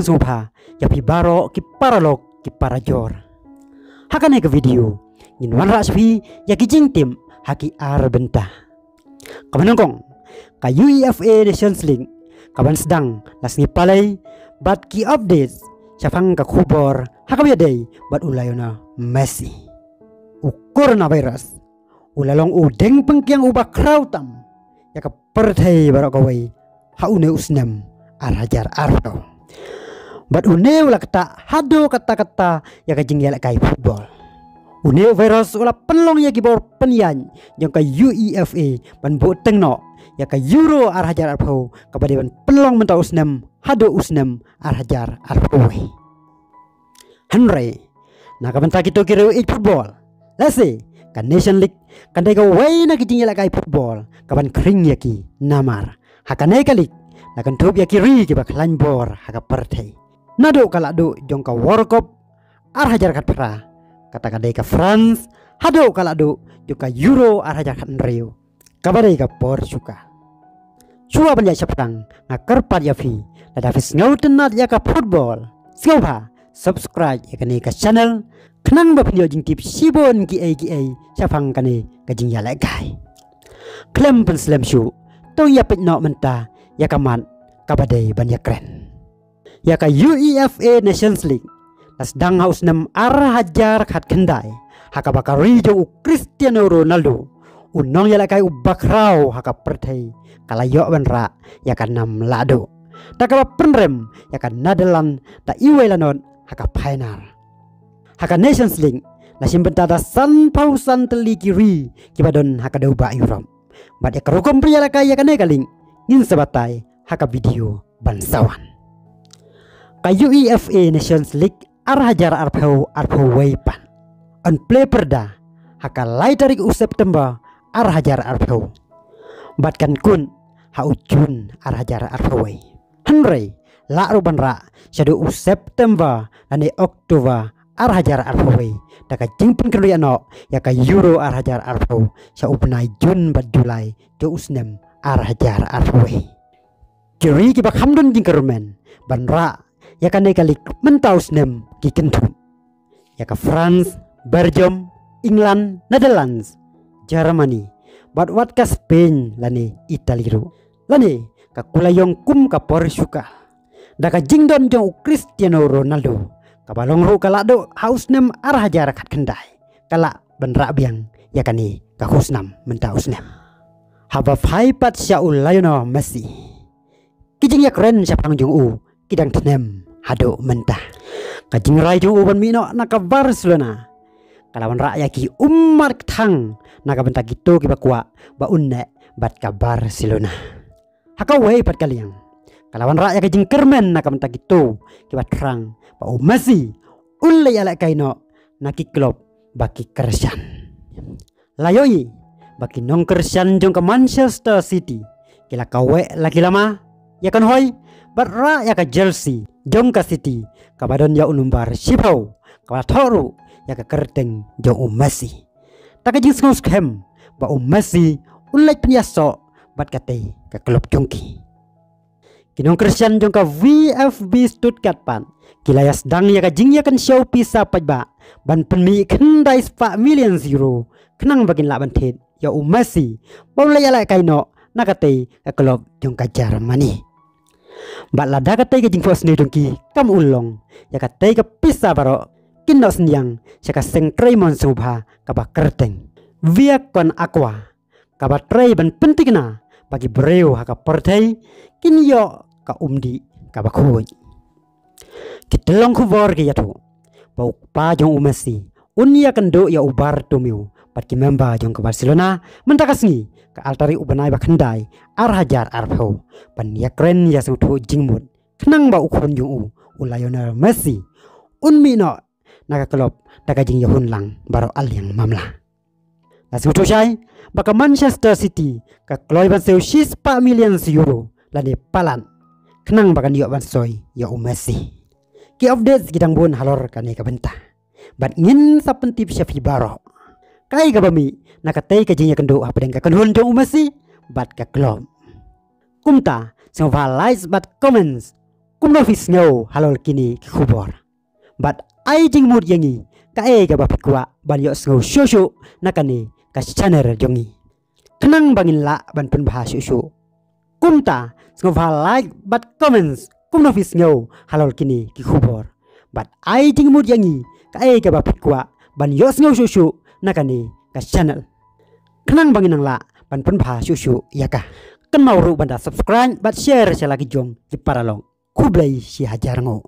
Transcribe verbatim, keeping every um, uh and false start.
Sngewbha ïa phi baroh ki paralok ki parajor. Ha kane ka video ngin wanrah sha phi ïa ki jingtip ha ki ar bynta. Kaba nyngkong, ka UEFA Nations League kaban sdang la sngi Palei bad ki updates shaphang ka khubor ha kaba ïadei bad u Lionel Messi. U coronavirus u la long u dieng pynkiang uba khraw tam ïa ka pyrthei baroh kawei ha une u snem ar hajar arphew. Bad une u la ktah haduh katta katta ïa ka jingïalehkai football. Une u virus u la pynlong ïa ki bor pynïaid jong ka UEFA ban buh teng noh ïa ka Euro ar hajar arphew kaba dei ban pynlong mynta u snem haduh u snem ar hajar arphew wei. Hynrei na ka bynta kito ki riew ïeit football, lehse ka Nation League kan dei kawei na ki jingïalehkai football kaban khring ïa ki, namar ha kane ka league la kynthup ïa ki ri kiba khlaiñ bor ha ka pyrthei. Naduh ka lahduh jong ka World Cup ar hajar khatphra, kata ka dei ka France, haduh ka lahduh jong ka Euro ar hajar khathynriew, kaba dei ka Portugal. Shuwa ban ïaid shaphrang, nga kyrpad ïa phi, lada phi sngewtynnat ïa ka football, sngewbha subscribe ïa kane ka channel, khnang ba phin ïoh jingtip shibun kiei kiei shaphang kane ka jingïalehkai. Khlem pynslem shuh, to ïa peit noh mynta ïa ka mat kaba dei ban ïakren. Ïa ka UEFA Nations League la sdang ha u snem ar hajar khatkhyndai, ha kaba ka ri jong u Cristiano Ronaldo, u nongïalehkai uba khraw ha ka pyrthei, ka la ïoh ban rah ïa ka nam lahduh, da kaba pynrem ïa ka Netherlands da iwei la not ha ka final. Ha ka Nations League la shim bynta da sanphew san tylli ki ri kiba don ha ka dewbah Europe. Bad ïa ka rukom pynïalehkai ïa kane ka league ngin sa batai ha ka video ban sa wan. Ka UEFA Nations League ar hajar arphew arphew wei pat yn plie pyrda ha ka lai tarik u September ar hajar arphew, bad kan kut ha u June ar hajar arphew wei. Hynrei lah ruh ban rah shaduh u September lane October ar hajar arphew wei, da ka jingpynkynriah noh ïa ka Euro ar hajar arphew sha u bnai June bad July jong u snem ar hajar arphew wei. Ki ri kiba kham don jingkyrmen ban rah ïa kane ka league mynta u snem ki kynthup ïa ka France, Belgium, England, Netherlands, Germany, bad wat ka Spain lane Italy ruh, lane ka kulayong kum ka Portugal. Da ka jingdon jong u Cristiano Ronaldo, kaba long ruh ka lahduh ha u snem ar hajar khatkhyndai, ka lah ban rah biang ïa kane ka khusnam mynta u snem. Haba phai pat sha u Lionel Messi, ki jingïakren shaphang jong u ki dang thnem haduh mynta. Ka jingrai jong u ban mih noh na ka Barcelona ka la wanrah ïa ki ummat kthang na ka bynta kito kiba kwah ba un neh bad ka Barcelona. Ha kawei pat ka liang, ka la wanrah ïa ka jingkyrmen na ka bynta kito kiba thrang ba u Messi un leit ïalehkai noh na ki klub ba ki kyrshan. La ïohi ba ki nongkyrshan jong ka Manchester City ki la kaweh la ki lama ïa ka Nhoy bad rah ïa ka jersey jong ka City kaba don ïa u nombar shiphew, kaba la thoh ruh ïa ka kyrteng jong u Messi. Da ka jingsngewskhem ba u Messi un leit pynïasoh bad katei ka klub jong ki. Ki nongkyrshan jong ka VfB Stuttgart pat ki la ïa sdang ïa ka jingïakynshew pisa paidbah ban pynmih khyndai spah million euro, khnang ba kin lah ban thied ïa u Messi ba un leit ïalehkai noh na katei ka klub jong ka Germany. Bad lada katei ka jingphohsniew jong ki kam u long, ïa katei ka pisa baroh kin noh synñiang sha ka seng trei mon sngewbha kaba kyrteng Via Con Aqua, kaba trei ban pynthikna ba ki briew ha ka pyrthei kin ïoh ka umdih kaba khuid. Ki tyllong khubor ki ïathuh ba u kpa jong u Messi un ïakynduh ïa u Bartomeu bad ki member jong ka Barcelona mynta ka sngi, ka ar tarik u bnai ba khyndai, ar hajar arphew, ban ïakren ïasngewthuh jingmut khnang ba u khun jong u, u Lionel Messi, un mih noh na ka klub da ka jingïahun lang baroh arliang mamla. La sngewthuh shai ba ka Manchester City ka kloi ban siew shispah million euro lane palat, khnang ba kan ïoh ban soi ïa u Messi. Ki updates ki dang bun halor kane ka bynta, bad ngin sa pyntip sha phi baroh kaei kaba mih na katei ka jingïakynduh hapdeng ka kynhun jong u Messi bad ka klub. Kumta sngewbha likes bad comments. kumno phi sngew halor kine ki khubor. Bad ai jingmut ïa ngi kaei kaba phi kwah ban ïohsngew shuh shuh na kane ka channel jong ngi. Khnang ba ngin lah ban pynbha shuh shuh. Kumta, sngewbha like bad comments kumno phi sngew halor kine ki khubor. Bad ai jingmut ïa ngi kaei kaba phi kwah ban ïohsngew shuh shuh na kane ka channel. Khnang ba ngin nang lah ban pynbha shuh shuh ïa ka. Kynmaw ruh ban da subscribe bad share sha la ki jong ki paralok. Khublei shi hajar nguh.